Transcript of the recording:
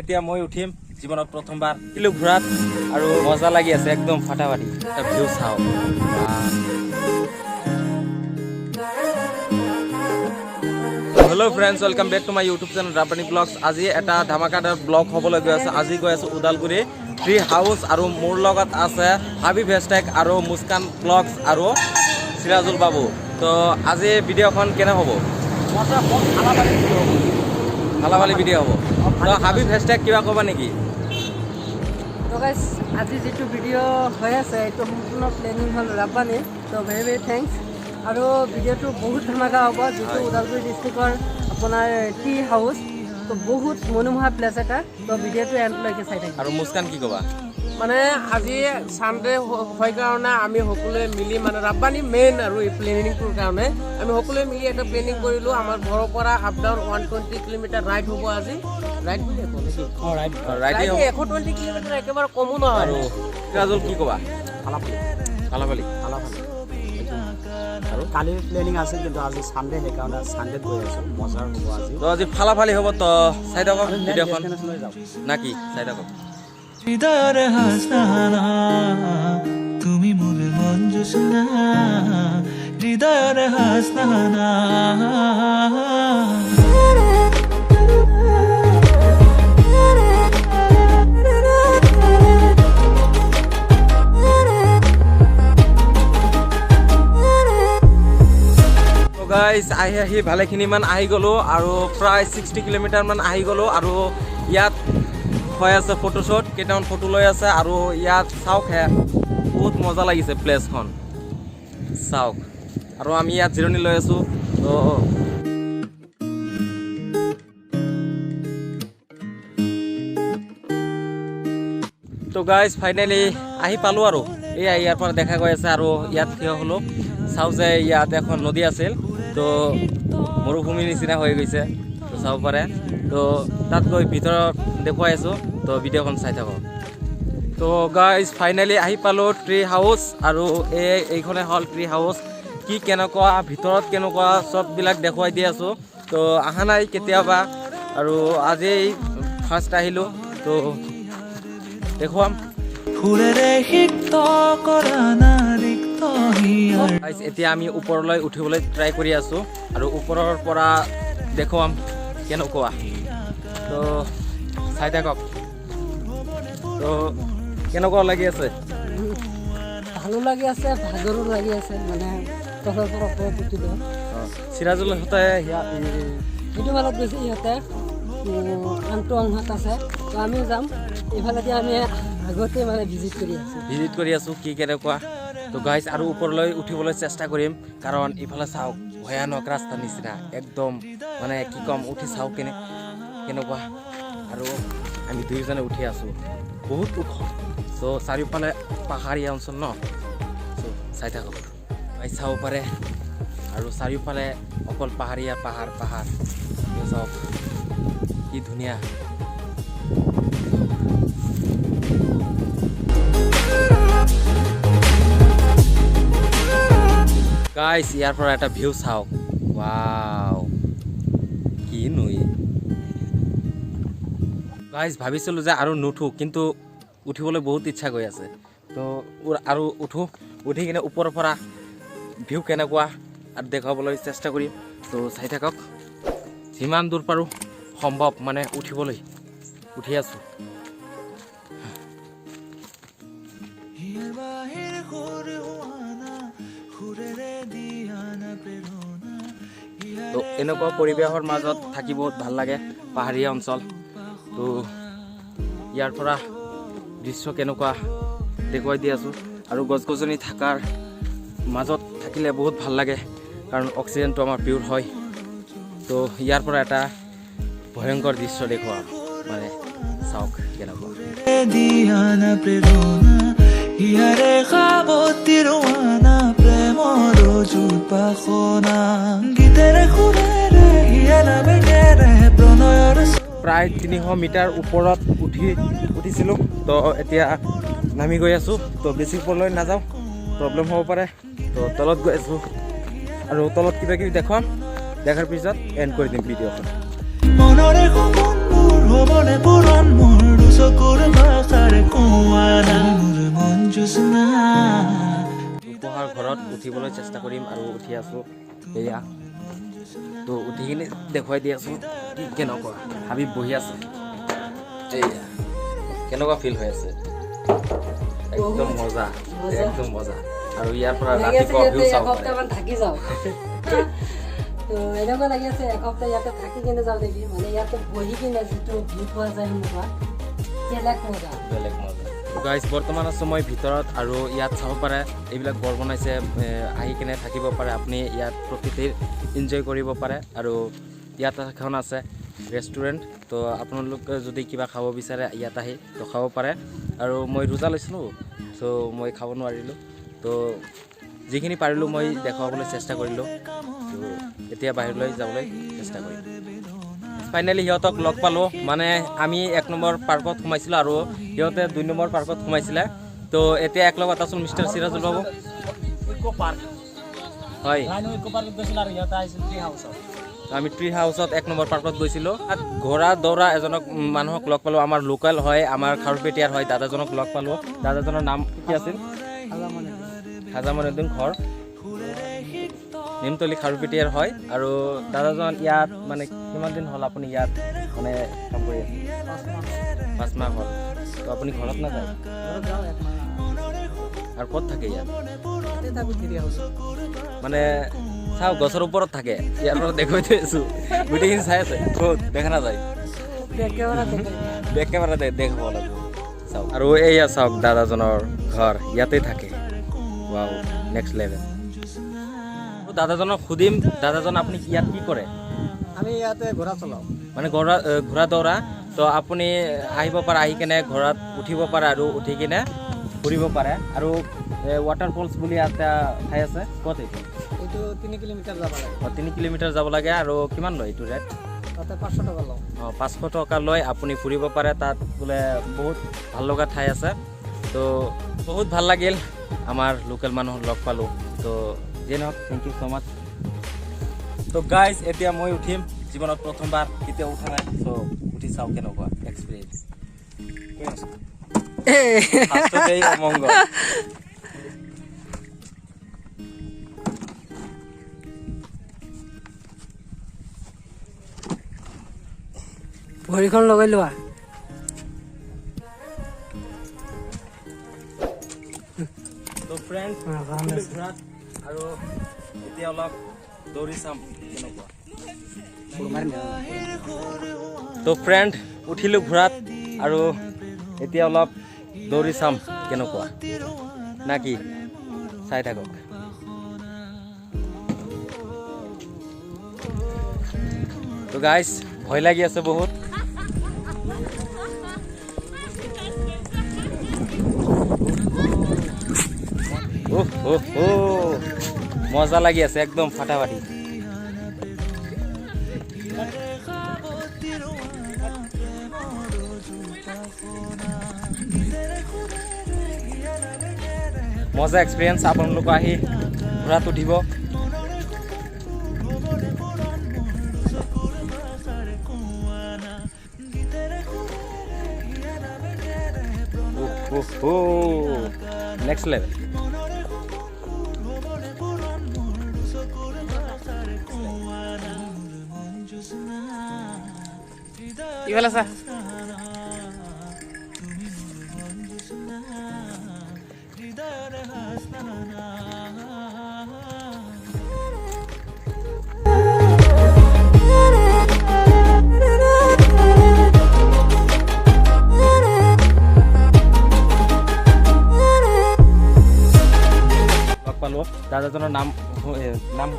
এতিয়া মই উঠিম জীৱনত প্ৰথমবাৰ কিলো ঘোঁৰাত আৰু মজা লাগি আছে, একদম ফাটাফাটি। এটা ভিউ চাওক। Hello friends, welcome back to my YouTube channel Rabbani Vlogs. আজি এটা ধামাকাদাৰ ব্লগ হ'বলৈ গৈ আছে। আজি গৈ আছোঁ ওদালগুৰি ট্ৰি হাউচ আৰু মোৰ লগত আছে হাবিব হেষ্টেগ আৰু মুস্কান ব্লগছ আৰু চিৰাজুল বাবু। তো আজি ভিডিঅ'খন কেনে হ'ব? ফালাফালি ভিডিঅ' হ'ব। তো হাবিব হেষ্টেগ, কিবা ক'বা নেকি? তো গাইছ, আজি যিটো ভিডিঅ' হৈ আছে, এইটো সম্পূৰ্ণ প্লেনিং হ'ল ৰাব্বানীৰ। তো ভেৰি ভেৰি thanks. আৰু ভিডিঅ'টো বহুত ধামাকা হ'ব, যিটো ওদালগুৰি ডিষ্ট্ৰিক্টৰ আপোনাৰ টি হাউচ, তো বহুত মনোমোহা প্লেচ এটা। তো ভিডিঅ'টো এণ্ডলৈকে চাই থাকিব। আৰু মুস্কান, কি ক'বা? মানে আজি ছানডে হয় কাৰণে আমি সকলোৱে মিলি, মানে ৰাব্বানী মেইন আৰু এই প্লেনিংটোৰ কাৰণে আমি সকলোৱে মিলি এটা প্লেনিং কৰিলোঁ। আমাৰ ঘৰৰ পৰা up down 120 kilometer ride হ'ব আজি। ৰাইড বুলি কওঁ নেকি? ৰাইডে। ৰাইড 120 কিলোমিটাৰ, একেবাৰে কমো নহয়। আৰু চিৰাজুল, কি ক'বা? ফালাফালি। আৰু কালিৰ প্লেনিং আছিল, কিন্তু আজি ছানডে, সেইকাৰণে ছানডেত গৈ আছোঁ। মজাৰ হ'ব আজি। তো আজি ফালাফালি হ'ব, তো চাই থাকক ভিডিঅ'খন। ডেষ্টিনেশ্যনলৈ যাওঁ। নাকি চাই থাকক। হৃদয়ৰ হাসনা, তুমি মোৰ মন জোছনা, হৃদয়ৰ হাসনা। তো গাইজ, আহি আহি ভালেখিনিমান আহি গ'লোঁ আৰু প্ৰায় 60 কিলোমিটাৰমান আহি গ'লোঁ। আৰু ইয়াত হৈ আছে ফটোশ্বুট, কেইটামান ফটো লৈ আছে। আৰু ইয়াত চাওক হে, বহুত মজা লাগিছে প্লেচখন, চাওক। আৰু আমি ইয়াত জিৰণি লৈ আছোঁ। তো গাইজ, ফাইনেলি আহি পালোঁ আৰু এয়া ইয়াৰ পৰা দেখা গৈ আছে। আৰু ইয়াত থিয় হ'লোঁ, চাওঁ যে ইয়াত এখন নদী আছিল, তো মৰুভূমিৰ নিচিনা হৈ গৈছে, তো চাব পাৰে। তো তাত গৈ ভিতৰত দেখুৱাই আছোঁ, তো ভিডিঅ'খন চাই থাকক। তো গাইজ, ফাইনেলি আহি পালোঁ ট্ৰি হাউচ আৰু এইখনে হ'ল ট্ৰি হাউচ। কি কেনেকুৱা, ভিতৰত কেনেকুৱা, চববিলাক দেখুৱাই দি আছোঁ। তো অহা নাই কেতিয়াবা আৰু আজি ফাৰ্ষ্ট আহিলোঁ, তো দেখুৱাম। ফুলেৰে সিক্ত কৰা না ৰিক্ত হিয়াৰ গাইজ, এতিয়া আমি ওপৰলৈ উঠিবলৈ ট্ৰাই কৰি আছোঁ আৰু ওপৰৰ পৰা দেখুৱাম কেনেকুৱা, তো চাই থাকক। তো কেনেকুৱা লাগি আছে? ভালো লাগি আছে, ভাগৰো লাগি আছে, মানে তলৰ পৰা ওপৰত উঠিলোঁ। চিৰাজুলহঁতে সেইটো ফালত গৈছে ইহঁতে, আনটো অংশত আছে, তো আমিও যাম এইফালেদি। আমি আগতে মানে ভিজিট কৰি আছোঁ। ভিজিট কৰি আছোঁ কি কেনেকুৱা। তো গাইজ, আৰু ওপৰলৈ উঠিবলৈ চেষ্টা কৰিম, কাৰণ ইফালে চাওক, ভয়ানক ৰাস্তাৰ নিচিনা একদম, মানে কি ক'ম। উঠি চাওক কেনেকুৱা। আৰু আমি দুয়োজনে উঠি আছোঁ, বহুত ওখ। চ' চাৰিওফালে পাহাৰীয়া অঞ্চল ন, চ' চাই থাকক গাইজ, চাব পাৰে। আৰু চাৰিওফালে অকল পাহাৰীয়া, পাহাৰ পাহাৰ। এই চাওক, কি ধুনীয়া। গাইছ, ইয়াৰ পৰা এটা ভিউ চাওক। ৱাও, কি নৈ! গাইছ, ভাবিছিলোঁ যে আৰু নুঠো, কিন্তু উঠিবলৈ বহুত ইচ্ছা গৈ আছে। তো আৰু উঠো, উঠি কিনে ওপৰৰ পৰা ভিউ কেনেকুৱা আৰু দেখুৱাবলৈ চেষ্টা কৰিম। তো চাই থাকক, যিমান দূৰ পাৰোঁ সম্ভৱ মানে উঠিবলৈ উঠি আছোঁ। হিয়াৰ বাহিৰ সুৰ হোৱানা, সুৰেৰে দিয়ানা প্ৰেৰণা। তো এনেকুৱা পৰিৱেশৰ মাজত থাকি বহুত ভাল লাগে, পাহাৰীয়া অঞ্চল। তো ইয়াৰ পৰা দৃশ্য কেনেকুৱা দেখুৱাই দি আছোঁ। আৰু গছ গছনি থকাৰ মাজত থাকিলে বহুত ভাল লাগে, কাৰণ অক্সিজেনটো আমাৰ পিয়'ৰ হয়। তো ইয়াৰ পৰা এটা ভয়ংকৰ দৃশ্য দেখুৱাম, মানে চাওক কেনেকুৱা। দিয়ানা প্ৰেৰণা, হিয়াৰে সাৱটি ৰোৱানা প্ৰেমৰ উপাসনা, গীতেৰে সুৰেৰে হিয়াৰ বেগেৰে প্ৰণয়ৰ প্ৰায় 300 মিটাৰ ওপৰত উঠিছিলোঁ, তো এতিয়া নামি গৈ আছোঁ। তো বেছি ওপৰলৈ নাযাওঁ, প্ৰব্লেম হ'ব পাৰে। তো তলত গৈ আছোঁ আৰু তলত কিবা কিবি দেখুৱাম, দেখাৰ পিছত এণ্ড কৰি দিম ভিডিঅ'খন। মনৰে সপোনবোৰ হ'বনে পূৰণ? ঘোঁৰাত উঠিবলৈ চেষ্টা কৰিম আৰু উঠি আছোঁ এয়া। তো উঠি কিনে দেখুৱাই দি আছোঁ কি কেনেকুৱা। হাবিব বহি আছে। এয়া কেনেকুৱা ফিল হৈ আছে? একদম মজা, একদম মজা। আৰু ইয়াৰ পৰা লাগি আছে ৰাতিপুৱা ইয়াতে ভিউ চাব পাৰে। এসপ্তাহমান থাকি যাওঁ। তো এনেকুৱা লাগি আছে এসপ্তাহ ইয়াতে থাকি কিনে যাওঁ নেকি। মানে ইয়াতে বহি কিনে যিটো ভিউ পোৱা যায়, সেনেকুৱা বেলেগ মজা। বেলেগ মজা। গাইজ, বৰ্তমান আছোঁ মই ভিতৰত আৰু ইয়াত চাব পাৰে এইবিলাক ঘৰ বনাইছে। আহি কিনে থাকিব পাৰে আপুনি ইয়াত, প্ৰকৃতিৰ এনজয় কৰিব পাৰে। আৰু ইয়াত এখন আছে ৰেষ্টুৰেণ্ট। তো আপোনালোকে যদি কিবা খাব বিচাৰে ইয়াত আহি তো খাব পাৰে। আৰু মই ৰোজা লৈছিলোঁ, চ' মই খাব নোৱাৰিলোঁ। তো যিখিনি পাৰিলোঁ মই দেখুৱাবলৈ চেষ্টা কৰিলোঁ। তো এতিয়া বাহিৰলৈ যাবলৈ চেষ্টা কৰিম। ফাইনেলি সিহঁতক লগ পালোঁ। মানে আমি 1 নম্বৰ পাৰ্কত সোমাইছিলোঁ আৰু সিহঁতে 2 নম্বৰ পাৰ্কত সোমাইছিলে। তো এতিয়া এক লগত আছোঁ mister Sirajul Babu. Eco park. হয়। ৰাইনো ইকো পাৰ্কত গৈছিল আৰু সিহঁতে আহিছিল ট্ৰি হাউচত। আমি ট্ৰি হাউচত 1 নম্বৰ পাৰ্কত গৈছিলোঁ। তাত ঘোঁৰা দৌৰা এজনক মানুহক লগ পালোঁ। আমাৰ লোকেল হয়, আমাৰ খাৰুপেটীয়াৰ হয়। দাদাজনক লগ পালোঁ। দাদাজনৰ নাম কি আছিল? খাজা মনুদ্দিন। ঘৰ নিমতলি, খাৰুপেটীয়াৰ হয়। আৰু দাদাজন ইয়াত মানে কিমান দিন হ'ল আপুনি ইয়াত মানে কাম কৰি আছে? 5 মাহ হ'ল। তো আপুনি ঘৰত নাযায় আৰু ক'ত থাকে ইয়াত? মানে চাওক, গছৰ ওপৰত থাকে। ইয়াৰ পৰা দেখুৱাই থৈ আছোঁ। গোটেইখিনি চাই আছে। ক'ত দেখা নাযায়। বেক কেমেৰা দেখে। বেক কেমেৰা দেখাব লাগিব। চাওক, আৰু এইয়া চাওক দাদাজনৰ ঘৰ, ইয়াতে থাকে। Wow, next level. দাদাজনক সুধিম, দাদাজন আপুনি ইয়াত কি কৰে? আমি ইয়াতে ঘোঁৰা চলাওঁ। মানে ঘোঁৰা দৌৰা। তো আপুনি আহিব পাৰে, আহি কিনে ঘোঁৰাত উঠিব পাৰে আৰু উঠি কিনে ফুৰিব পাৰে। আৰু ৱাটাৰফলছ বুলি এটা ঠাই আছে, ক'ত এইটো? এইটো 3 কিলোমিটাৰ যাব লাগে। অঁ, 3 কিলোমিটাৰ যাব লাগে। আৰু কিমান লয় এইটো ৰেট? তাতে 500 টকা লওঁ। অঁ, 500 টকা লৈ আপুনি ফুৰিব পাৰে। তাত বোলে বহুত ভাল লগা ঠাই আছে। তো বহুত ভাল লাগিল, আমাৰ লোকেল মানুহক লগ পালোঁ। তো যিয়ে নহওক, thank you so much. তো গাইজ, এতিয়া মই উঠিম। জীৱনত প্ৰথমবাৰ, কেতিয়াও উঠা নাই। চ' উঠি চাওঁ কেনেকুৱা এক্সপিৰিয়েঞ্চ। ফাৰ্ষ্টতেই অমংগল। ভৰিখন লগাই লোৱা। তো ফ্ৰেণ্ড, ঘোঁৰাত আৰু এতিয়া অলপ দৌৰি চাম কেনেকুৱা। তো ফ্ৰেণ্ড, উঠিলোঁ ঘোঁৰাত আৰু এতিয়া অলপ দৌৰি চাম কেনেকুৱা না কি, চাই থাকক। তো গাইজ, ভয় লাগি আছে বহুত। ওহ ওহ ও, মজা লাগি আছে, একদম ফাটাফাটি। মজা এক্সপিৰিয়েঞ্চ। আপোনালোক আহি ঘোঁৰাত উঠিব। Next level. ইফালে চা। লগ পালোঁ। দাদাজনৰ নাম নাম